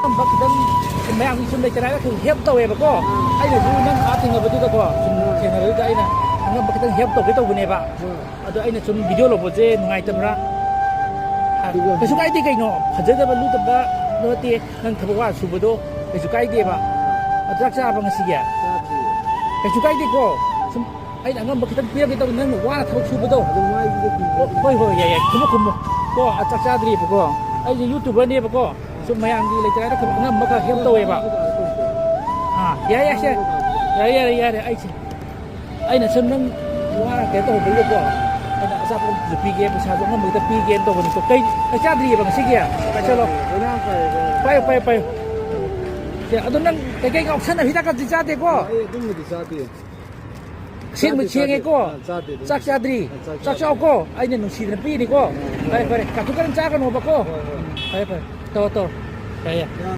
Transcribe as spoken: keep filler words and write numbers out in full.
ꯑꯉꯝꯕ ꯈꯤꯇꯪ ꯃꯌꯥꯝꯒꯤ ꯁꯨꯝ ꯂꯩꯇꯅ ꯍꯥꯏꯔꯒ ꯁꯨꯝ help ꯇꯧꯋꯦꯕꯀꯣ꯫ ꯑꯩꯅꯁꯨ ꯅꯪ ꯑꯥ ꯊꯦꯡꯅꯕꯗꯨꯗꯀꯣ, ꯁꯨꯝ ꯊꯦꯡꯅꯕꯗꯨꯗ ꯑꯩꯅ ꯑꯉꯝꯕ ꯈꯤꯇꯪ help ꯇꯧꯒꯦ ꯇꯧꯕꯅꯦꯕ꯫ ꯑꯗꯣ ꯑꯩꯅ ꯁꯨꯝ video ꯂꯧꯕꯁꯦ ꯅꯨꯡꯉꯥꯏꯇꯕ꯭ꯔꯥ? ꯑꯗꯨꯒ ꯀꯩꯁꯨ ꯀꯥꯏꯗꯦ ꯀꯩꯅꯣ, ꯐꯖꯗꯕ ꯂꯨꯗꯕ ꯅꯠꯇꯦ, ꯅꯪ ꯊꯕꯛ ꯋꯥ ꯁꯨꯕꯗꯣ ꯀꯩꯁꯨ ꯀꯥꯏꯗꯦꯕ꯫ ꯑꯗꯣ ꯆꯥꯛ ꯆꯥꯔꯕ ꯉꯁꯤꯒꯤ? ꯆꯥꯗ꯭ꯔꯤꯌꯦ꯫ ꯀꯩꯁꯨ ꯀꯥꯏꯗꯦꯀꯣ, ꯁꯨꯝ ꯑꯩꯅ ꯑꯉꯝꯕ ꯈꯤꯇꯪ ꯄꯤꯔꯛꯀꯦ ꯇꯧꯕ, ꯅꯪꯅ ꯋꯥꯅ ꯊꯕꯛ ꯁꯨꯕꯗꯣ꯫ ꯑꯗꯨ ꯃꯥꯏꯗꯨꯗ ꯈꯨꯝꯃꯣ꯫ ꯑꯣ, ꯍꯣꯏ, ꯍꯣꯏ, ꯌꯥꯏ, ꯌꯥꯏ, ꯈꯨꯝꯃꯣ, ꯈꯨꯝꯃꯣ꯫ ꯀꯣ, ꯑ, ꯆꯥꯛ ꯆꯥꯗ꯭ꯔꯤꯕꯀꯣ, ꯑꯩꯁꯦ YouTuberꯅꯦꯕꯀꯣ, ꯁꯨꯝ ꯃꯌꯥꯝꯒꯤ ꯂꯩꯇ꯭ꯔꯥ ꯈꯔ ꯑꯉꯝꯕ ꯈꯔ help ꯇꯧꯋꯦꯕ꯫ ꯑꯥ, ꯌꯥꯏ, ꯌꯥꯏ, ꯁꯦ꯫ ꯌꯥꯔꯦ, ꯌꯥꯔꯦ, ꯌꯥꯔꯦ, ꯑꯩꯁꯦ, ꯑꯩꯅ ꯁꯨꯝ ꯅꯪ ꯋꯥꯅ ꯀꯩꯅꯣ ꯇꯧꯍꯧꯕꯗꯨꯗꯀꯣ, ꯑꯩꯅ ꯑꯆꯥꯄꯣꯠꯁꯨ ꯄꯤꯒꯦ, ꯄꯩꯁꯥꯁꯨ ꯑꯉꯝꯕ ꯈꯤꯇꯪ ꯄꯤꯒꯦꯅ ꯇꯧꯕꯅꯤꯀꯣ꯫ ꯀꯩ, ꯀꯩ ꯆꯥꯗ꯭ꯔꯤꯑꯕ ꯉꯁꯤꯒꯤ? ꯄꯥꯏꯁꯜꯂꯣ꯫ ꯂꯣꯏꯅ ꯄꯥꯏꯌꯦꯕ꯫ ꯄꯥꯏꯌꯨ, ꯄꯥꯏꯌꯨ, ꯄꯥꯏꯌꯨ꯫ ꯁꯦ, ꯑꯗꯣ ꯅꯪ ꯀꯩꯀꯩ ꯉꯥꯎꯁꯟꯅꯕ ꯍꯤꯗꯥꯛꯀꯗꯤ ꯆꯥꯗꯦꯀꯣ? ꯑꯩ ꯑꯗꯨꯝꯕꯗꯤ ꯆꯥꯗꯦ꯫ ꯑꯁꯦꯡꯕ ꯆꯥꯗꯦ, ꯆꯥꯗꯦ꯫ ꯁꯦꯡꯉꯦꯀꯣ? ꯑꯥ, ꯆꯥꯗꯦ, ꯑꯗꯨꯝ꯫ ꯆꯥꯛ ꯆꯥꯗ꯭ꯔꯤ? ꯑꯥ, ꯆꯥꯛ ꯆꯥꯛ ꯆꯥꯗꯦ꯫ ꯆꯥꯎꯀꯣ? ꯑꯩꯅ ꯅꯨꯡꯁꯤꯗꯅ ꯄꯤꯔꯤꯀꯣ? ꯑꯥ, ꯐꯔꯦ, ꯍꯣꯏ꯫ ꯐꯔꯦ꯫ ꯀꯥꯊꯨꯛ ꯀꯥꯔꯟ ꯆꯥꯒꯅꯣꯕꯀꯣ? ꯍꯣꯏ, ꯍꯣꯏ꯫ ꯐꯔꯦ, ꯐꯔꯦ꯫ ꯇꯧꯔꯣ, ꯇꯧꯔꯣ꯫ ꯌꯥꯏ, ꯌꯥꯏ꯫ ꯌꯥ꯫